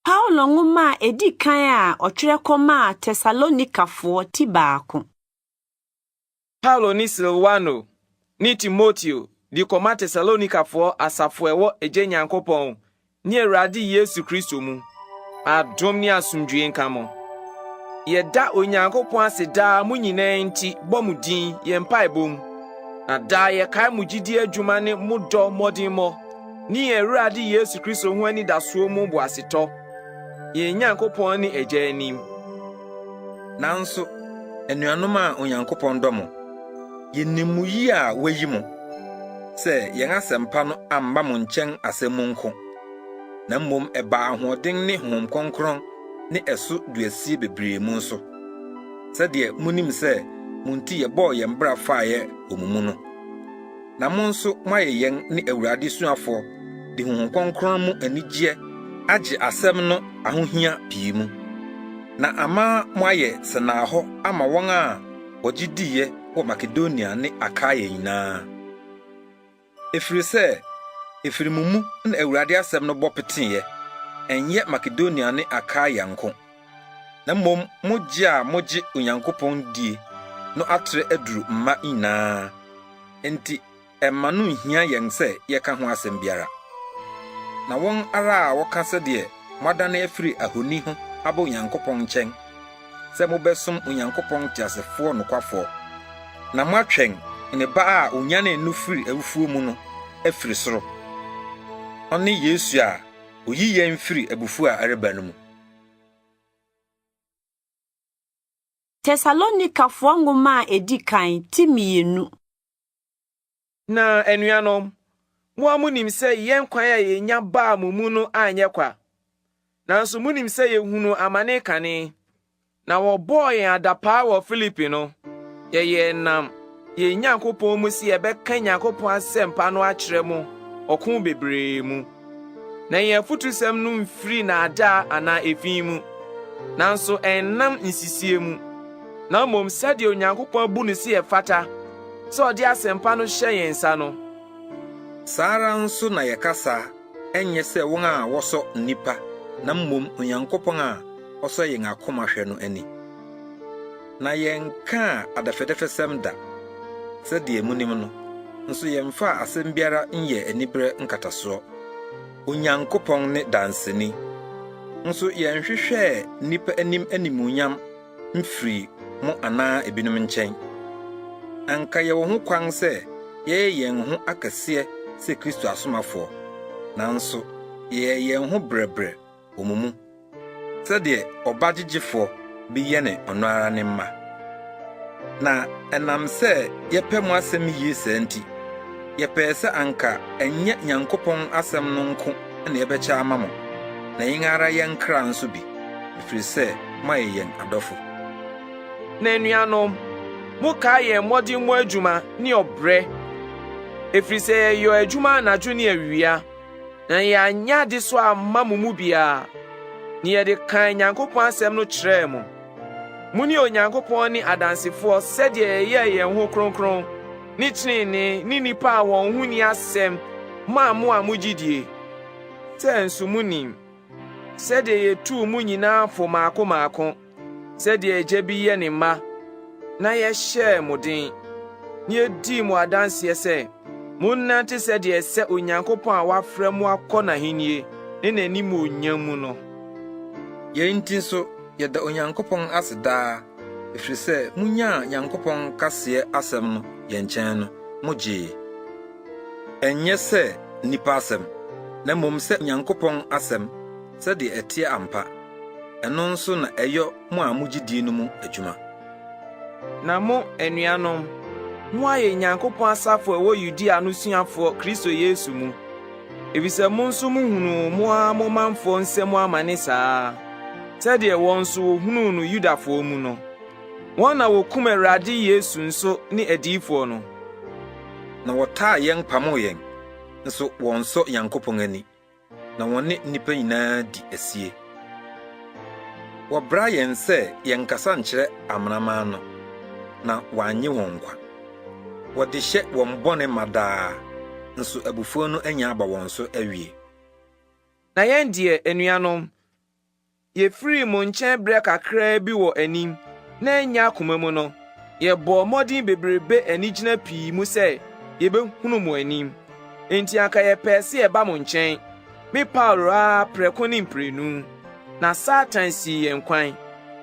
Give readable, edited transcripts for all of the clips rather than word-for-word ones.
Paulo nwoma a edi kan a ɔtwerɛ kɔmaa Tesalonikafoɔ ti 1. Paulo ne Silwano ne Timoteo de kɔma Tesalonikafoɔ asafo a ɛwɔ Agya Nyankopɔn ne Awurade Yesu Kristo mu. Adom ne asomdwoe nka mo. Yɛda Onyankopɔn ase daa mo nyinaa nti bɔ mo din yɛn mpaebɔ mu. Na daa yɛkae mo gyidie adwuma ne mo dɔ mmɔdemmɔ ne yɛn Awurade Yesu Kristo ho anidasoɔ mu boasetɔ, yɛn Nyankopɔn ne Agya anim. Nanso, anuanom a Onyankopɔn dɔ mo, yenim mo yi a wayi mo, sɛ yɛn asɛmpa no amma mo nkyɛn asɛm mu nko, na mmom ɛbaa ahoɔden ne Honhom Kronkron ne ɛso duasie bebree mu nso, sɛdeɛ munim sɛ mo nti yɛbɔɔ yɛn bra faeɛ wɔ mo mu no. Na mo nso moayɛ yɛn ne Awurade suafoɔ de Honhom Kronkron mu anigyeɛ agye asɛm no ahohia pii mu, na ama moayɛ sɛnnahɔ ama wɔn a wɔgye diiɛ wɔ Makedonia ne Akaia nyinaa. Ɛfiri sɛ, ɛfiri mo mu na Awurade asɛm no bɔ peteeɛ, ɛnyɛ Makedonia ne Akaia nko, na mmom mo gye a mogye Onyankopɔn die no atrɛ aduru mma nyinaa. Enti ɛmma no nhia yɛn sɛ yɛka ho asɛm biara. Na wɔn ara a wɔka sɛdeɛ moadane afiri ahoni ho aba Onyankopɔn nkyɛn sɛ mobɛsom Onyankopɔn teasefoɔ nokwafoɔ, na moatwɛn ne Ba a onyanee no firi awufoɔ mu no afiri soro, ɔne Yesu a oyi yɛn firi abufuo a ɛreba no mu. Tesalonikafoɔ nwoma a edi kan ti 2. Na anuanom, mo a munim sɛ yɛn kwan a yenya baa mo mu no anyɛ kwa. Nanso munim sɛ yehunu amane kane, na wɔbɔɔ yɛn adapaa wɔ Filipi no, yɛyɛɛ nam yɛn Nyankopɔn mu sɛ yɛbɛka Nyankopɔn asɛmpa no akyerɛ mo ɔko bebree mu. Na yɛn afotusɛm no mfiri nnaadaa anaa efi mu, nanso ɛnnam nsisie mu, na mmom sɛdeɛ Onyankopɔn abu no sɛ ɛfata sɛ ɔde asɛmpa no hyɛ yɛn nsa no. Saa ara nso na yɛkasa ɛnyɛ sɛ wɔn a wɔsɔ nnipa, na mmom Onyankopɔn a ɔsɔ yɛn akoma hwɛ no ani. Na yɛnkaa adɛfɛdɛfɛsɛm da, sɛdeɛ munim no, nso yɛmfaa asɛm biara nyɛɛ aniberɛ nkatasoɔ. Onyankopɔn ne danseni. Nso yɛnhwehwɛɛ nnipa anim animuonyam mfirii mo anaa ebinom nkyɛn. Anka yɛwɔ ho kwan sɛ yɛyɛ yɛn ho akɛseɛ sɛ Kristo asomafoɔ, nanso yɛyɛ yɛn ho brɛbrɛ wɔ mo mu, sɛdeɛ ɔba gyegyefoɔ bi yɛne ɔno ara ne mma. Na ɛnam sɛ yɛpɛ mo asɛm yie saa nti, yɛpɛɛ sɛ anka ɛnyɛ Nyankopɔn asɛm no nko na yɛbɛkyɛ ama mo, na yɛn ara yɛn kra nso bi, ɛfiri sɛ moayɛ yɛn adɔfo. Na anuanom, mokae yɛn mmɔdemmɔ adwuma ne ɔbrɛ, ɛfiri sɛ yɛyɛ adwuma anadwo ne awia, na yɛanyɛ adesoa amma mo mu biara, na yɛde kan Nyankopɔn asɛm no kyerɛɛ mo. Mo ne Onyankopɔn ne adansefoɔ sɛdeɛ yɛyɛɛ yɛn ho kronkron ne tenenee ne nnipa a wɔn ho nni asɛm maa mo a mogye die. Sɛ nso munim sɛdeɛ yɛtuu mo nyinaa fo maako maako, sɛdeɛ agya bi yɛ ne mma, na yɛhyɛɛ mo den, na yedii mo adanseɛ sɛ, monnante sɛdeɛ ɛsɛ Onyankopɔn a wafrɛ mo akɔ n'ahenni ne n'animuonyam mu no. Yɛn nti nso yɛda Onyankopɔn ase daa, ɛfiri sɛ munyaa Nyankopɔn kaseɛ asɛm no yɛn nkyɛn no, mogyee. Ɛnyɛ sɛ nnipa asɛm, na mmom sɛ Nyankopɔn asɛm, sɛdeɛ ɛteɛ ampa. Ɛno nso na ɛyɔ mo a mogye die no mu adwuma. Na mo, anuanom, moayɛ Nyankopɔn asafo a ɛwɔ Yudea no suafoɔ Kristo Yesu mu, efisɛ mo nso muhunuu mo ara mo manfoɔ nsam amane saa, sɛdeɛ wɔn nso wohunuu no Yudafoɔ mu no. Wɔn na wokum Awurade Yesu nso ne adiyifoɔ no. Na wɔtaa yɛn pamoo yɛn, nso wɔnsɔ Nyankopɔn ani, na wɔne nnipa nyinaa di asie. Wɔbra yɛn sɛ yɛnkasa nkyerɛ amanaman no, na wɔannye wɔn nkwa. Wɔde hyɛ wɔn bɔne ma daa, nso abufuo no anya aba wɔn so awie. Na yɛn deɛ, anuanom, Yefirii mo nkyɛn berɛ kakraa bi wɔ anim na ɛnyɛ akoma mu no, yɛbɔɔ mmɔden bebrebe anigyina pii mu sɛ yebehunu mo anim. Enti anka yɛpɛɛ sɛ yɛba mo nkyɛn, me Paulo ara prɛko ne mprenu, na Satan sii yɛn kwan.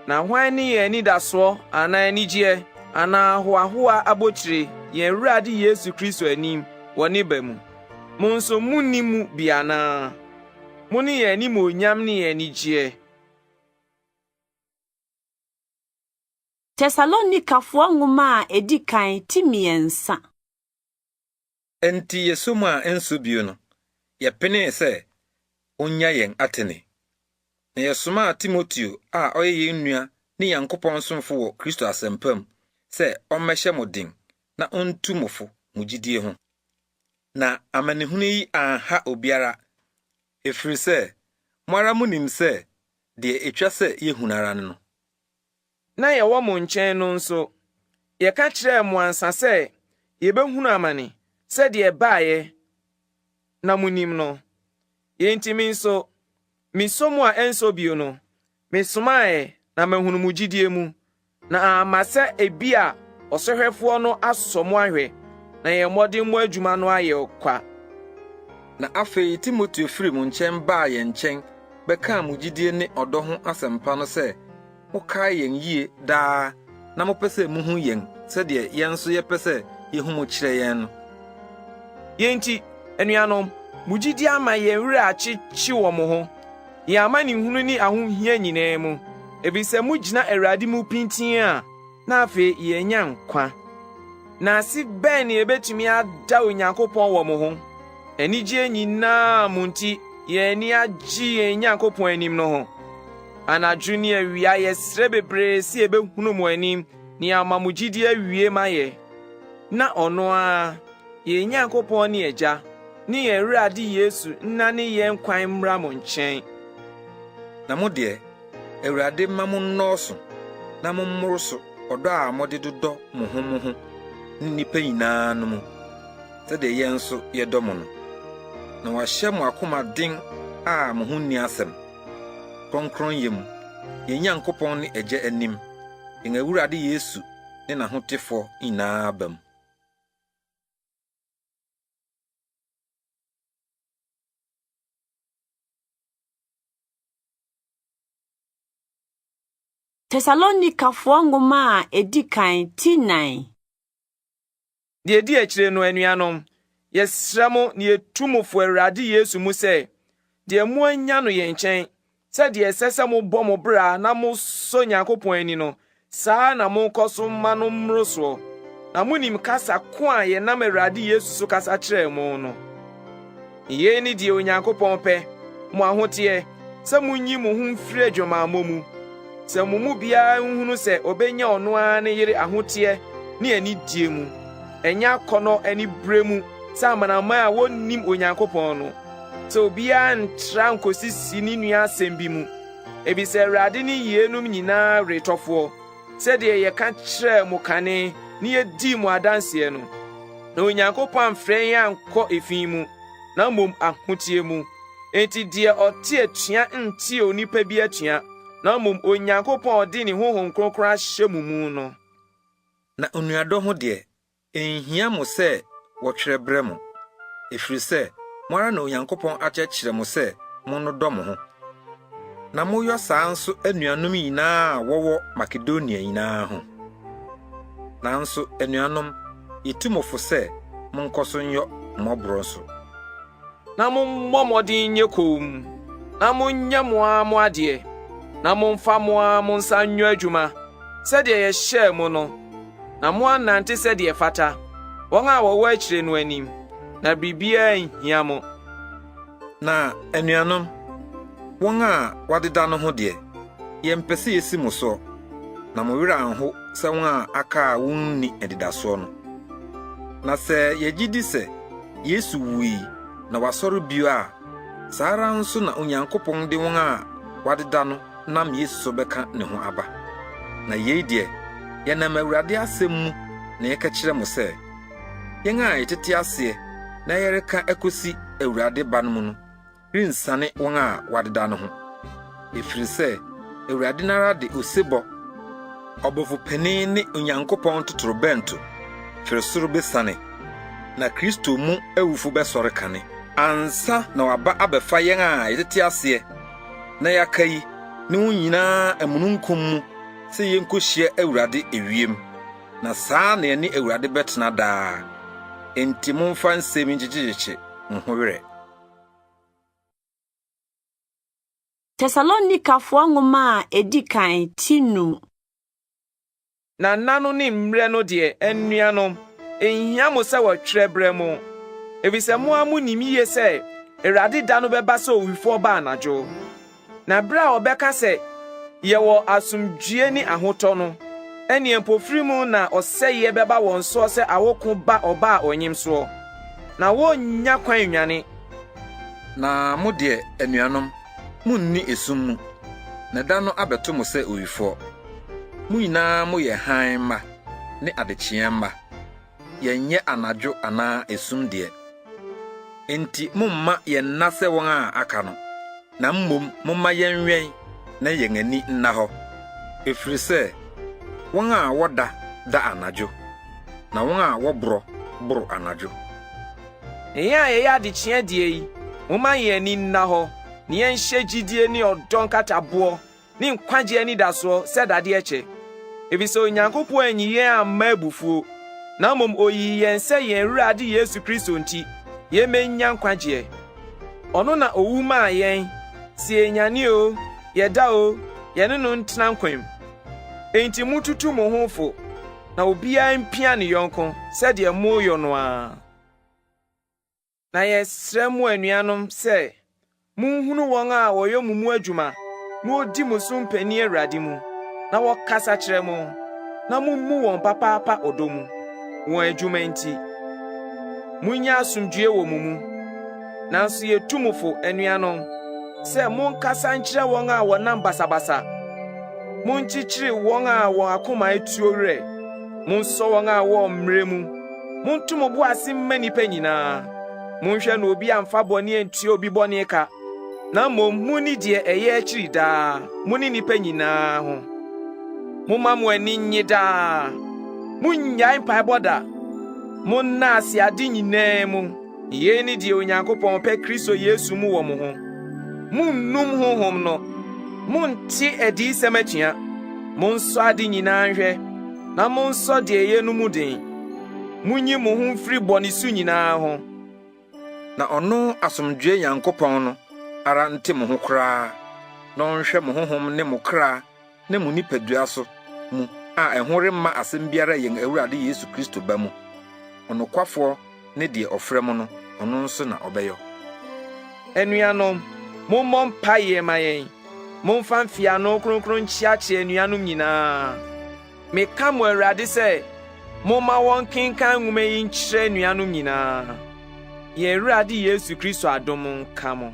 Na hwan ne yɛn anidasoɔ anaa anigyeɛ anaa ahoahoa abotire yɛn Awurade Yesu Kristo anim wɔ ne ba mu? Mo nso munni mu bi anaa? Mo ne yɛn animuonyam ne yɛn anigyeɛ. Tesalonikafoɔ nwoma a edi kan ti mmiɛnsa. Enti yɛsɔ mu a ɛnsɔ bio no, yɛpenee sɛ onnya yɛn Atene. Na yɛsomaa Timoteo a ɔyɛ yɛn nua ne Nyankopɔn somfo wɔ Kristo asɛmpa mu sɛ ɔmmɛhyɛ mo den na ontu mo fo mo gyidie ho. Na amanehunu yi anha obiara, ɛfiri sɛ mo ara monim sɛ deɛ ɛtwa sɛ yɛhunu ara ne no. Na yɛwɔ mo nkyɛn no nso, yɛka kyerɛɛ mo ansa sɛ yɛbɛhunu amane, sɛdeɛ ɛbaeɛ na monim no. Yei nti me nso, mesɔ mu a ɛnsɔ bio no, Mesomaeɛ na mahunu mo gyidie mu, na amma sɛ ebia ɔsɔhwɛfoɔ no asɔ mo ahwɛ na yɛn mmɔdemmɔ adwuma no ayɛ ɔkwa. Na afei Timoteo firii mo nkyɛn baa yɛn nkyɛn bɛkaa mo gyidie ne ɔdɔ ho asɛmpa no sɛ mokae yɛn yie daa na mopɛ sɛ muhu yɛn sɛdeɛ yɛn nso yɛpɛ sɛ yehu mo kyerɛ yɛn no. Yei nti, anuanom, mo gyidie ama yɛn werɛ akyekye wɔ mo ho, yɛn amanehunu ne ahohia nyinaa mu, efisɛ mugyina Awurade mu pintinn a, na afei yɛanya nkwa. Na ase bɛn na yebetumi ada Onyankopɔn wɔ mo ho, anigye nyinaa a mo nti yɛn ani agye yɛn Nyankopɔn anim no ho? Anadwo ne awia yɛsrɛ bebree sɛ yebehunu mo anim na yɛama mo gyidi awie mayɛ. Na ɔno ara, yɛn Nyankopɔn ne Agya, ne yɛn Awurade Yesu nnane yɛn kwan mmra mo nkyɛn. Na mo deɛ, Awurade mma mo nnɔɔso na mommoro so ɔdɔ a mode dodɔ mo ho mo ho ne nnipa nyinaa no mu, sɛdeɛ yɛn nso yɛdɔ mo no. Na wahyɛ mo akoma den a mo ho nni asɛm, kronkronyɛ mu, yɛn Nyankopɔn ne Agya anim, yɛn Awurade Yesu ne n'ahotefoɔ nyinaa aba mu. Tesalonikafoɔ nwoma a edi kan ti nan. Deɛ edi akyire no, anuanom, yɛsrɛ mo na yɛtu mo fo Awurade Yesu mu sɛ, deɛ moanya no yɛn nkyɛn, sɛdeɛ ɛsɛ sɛ mobɔ mo bra na mosɔ Nyankopɔn ani no, saa ara na monkɔ so mma no mmoro soɔ. Na monim kasa ko a yɛnam Awurade Yesu so kasa kyerɛɛ mo no. Yei ne deɛ Onyankopɔn pɛ, mo ahoteɛ, sɛ monyi mo ho mfiri adwamammɔ mu. Sɛ mo mu biara nhunu sɛ ɔbɛnya ɔno ara ne yere ahoteɛ ne anidie mu, ɛnyɛ akɔnnɔ aniberɛ mu sɛ amanaman a wɔnnim Onyankopɔn no. Sɛ obiara ntra nkosisi ne nua asɛm bi mu, efisɛ Awurade ne yeinom nyinaa weretɔfoɔ, sɛdeɛ yɛka kyerɛɛ mo kane ne yedii mo adanseɛ no. Na Onyankopɔn amfrɛ yɛn ankɔ efi mu, na mmom ahoteɛ mu. Enti deɛ ɔte atua nte onipa bi atua, na mmom Onyankopɔn a ɔde ne Honhom Kronkron ahyɛ mo mu no. Na onuadɔ ho deɛ, Enhia mo sɛ wɔtwerɛ brɛ mo, ɛfiri sɛ mo ara na Onyankopɔn akyerɛkyerɛ mo sɛ monnodɔ mo ho. Na moyɔ saa nso anuanom nyinaa a wɔwɔ Makedonia nyinaa ho. Nanso, anuanom, yetu mo fo sɛ monkɔ so nyɔ mmɔborɔ nso. Na mommɔ mmɔden nyɛ komm, na monyɛ mo ara mo adeɛ, na momfa mo ara mo nsa nyɔ adwuma, sɛdeɛ yɛhyɛɛ mo no, na moanante sɛdeɛ ɛfata, wɔn a wɔwɔ akyire no anim, na biribiara anhia mo. Na anuanom, wɔn a wɔadeda no ho deɛ, yɛmpɛ sɛ yesi mo soɔ, na mo werɛ anho sɛ wɔn a aka a wonni anidasoɔ no. Na sɛ yɛgye di sɛ Yesu wui na wasɔre bio a, saa ara nso na Onyankopɔn de wɔn a wɔadeda no nam Yesu so bɛka ne ho aba. Na yei deɛ, yɛnam Awurade asɛm mu na yɛka kyerɛ mo sɛ, yɛn a yɛtete aseɛ na yɛreka akosi Awurade ba no mu no rensiane wɔn a wɔadeda no ho. Ɛfiri sɛ Awurade no ara de osebɔ, ɔbɔfo panin ne Onyankopɔn totorobɛnto firi soro besiane, na Kristo mu awufo bɛsɔre kane, ansa na waba abɛfa yɛn a yɛtete aseɛ na yɛaka yi ne wɔn nyinaa amununkum mu sɛ yenkohyia Awurade ewiem, na saa na yɛne Awurade bɛtena daa. Enti momfa nsɛm yi nkyekyekyekye mo ho werɛ. Tesalonikafo Nwoma a Edi Kan, ti num. Na nna no ne mmerɛ no deɛ, anuanom, enhia mo sɛ wɔtwerɛ brɛ mo, efisɛ mo ara munim yiye sɛ Awurade da no bɛba sɛ owifoɔ ba anadwo. Na bere a wɔbɛka sɛ, 'Yɛwɔ asomdwoe ne ahotɔ' no, ɛnneɛ mpofirim na ɔsɛeɛ bɛba wɔn soɔ sɛ awoko ba ɔbaa a ɔnyem soɔ, na wɔrennya kwan nnwane. Na mo deɛ, anuanom, munni esum mu, na da no abɛto mo sɛ owifoɔ. Mo nyinaa moyɛ hann mma ne adekyeeɛ mma. Yɛnyɛ anadwo anaa esum deɛ. Enti momma yɛnna sɛ wɔn a aka no, na mmom momma yɛnwɛn na yɛn ani nna hɔ. Ɛfiri sɛ wɔn a wɔda da anadwo, na wɔn a wɔborɔ boro anadwo. Na yɛn a yɛyɛ adekyeɛ deɛ yi, momma yɛn ani nna hɔ, na yɛnhyɛ gyidie ne ɔdɔ nkataboɔ ne nkwagye anidasoɔ sɛ dadeɛ kyɛ. Efisɛ Onyankopɔn anyi yɛn amma abufuo, na mmom oyii yɛn sɛ yɛn Awurade Yesu Kristo nti, yemmenya nkwagyeɛ. Ɔno na owu maa yɛn, sɛ yɛnyane oo, yɛda oo, yɛne no ntena nkwa mu. Enti motutu mo ho fo, na obiara mpia ne yɔnko sɛdeɛ moreyɔ no ara. Na yɛsrɛ mo anuanom sɛ munhunu wɔn a wɔyɛ mo mu adwuma na wodi mo so mpanyin Awurade mu, na wɔkasa kyerɛ mo, na mummu wɔn papaapa ɔdɔ mu, wɔn adwuma nti. Munnya asomdwoe wɔ mo mu. Nanso yetu mo fo, anuanom, sɛ monkasa nkyerɛ wɔn a wɔnam basabasa. Monkyekyere wɔn a wɔn akoma atuo werɛ. Monsɔ wɔn a wɔwɔ mmerɛ mu. Monto mo bo ase mma nnipa nyinaa. Monhwɛ na obi amfa bɔne antua obi bɔne ka, na mmom munni deɛ ɛyɛ akyiri daa, mo ne nnipa nyinaa ho. Momma mo ani nnye daa. Munnyae mpaebɔ da. Monna ase ade nyinaa mu. Yei ne deɛ Onyankopɔn pɛ Kristo Yesu mu wɔ mo ho. Munnum Honhom no. Monnte adiyisɛm atua. Monsɔ ade nyinaa nhwɛ, na monsɔ deɛ eye no mu den. Munyi mo ho mfiri bɔne su nyinaa ho. Na ɔno asomdwoe Nyankopɔn no ara nte mo ho koraa na ɔnhwɛ mo honhom ne mo kra ne mo nipadua so mu a ɛho remma asɛm biara yɛn Awurade Yesu Kristo ba mu. Ɔnokwafoɔ ne deɛ ɔfrɛ mo no, ɔno nso na ɔbɛyɔ. Anuanom, mommɔ mpaeɛ ma yɛn. Momfa mfeano kronkron nkyeakyea anuanom nyinaa. Meka mo Awurade sɛ, momma wɔnkenkan nwoma yi nkyerɛ anuanom nyinaa. Yɛn Awurade Yesu Kristo adom nka mo.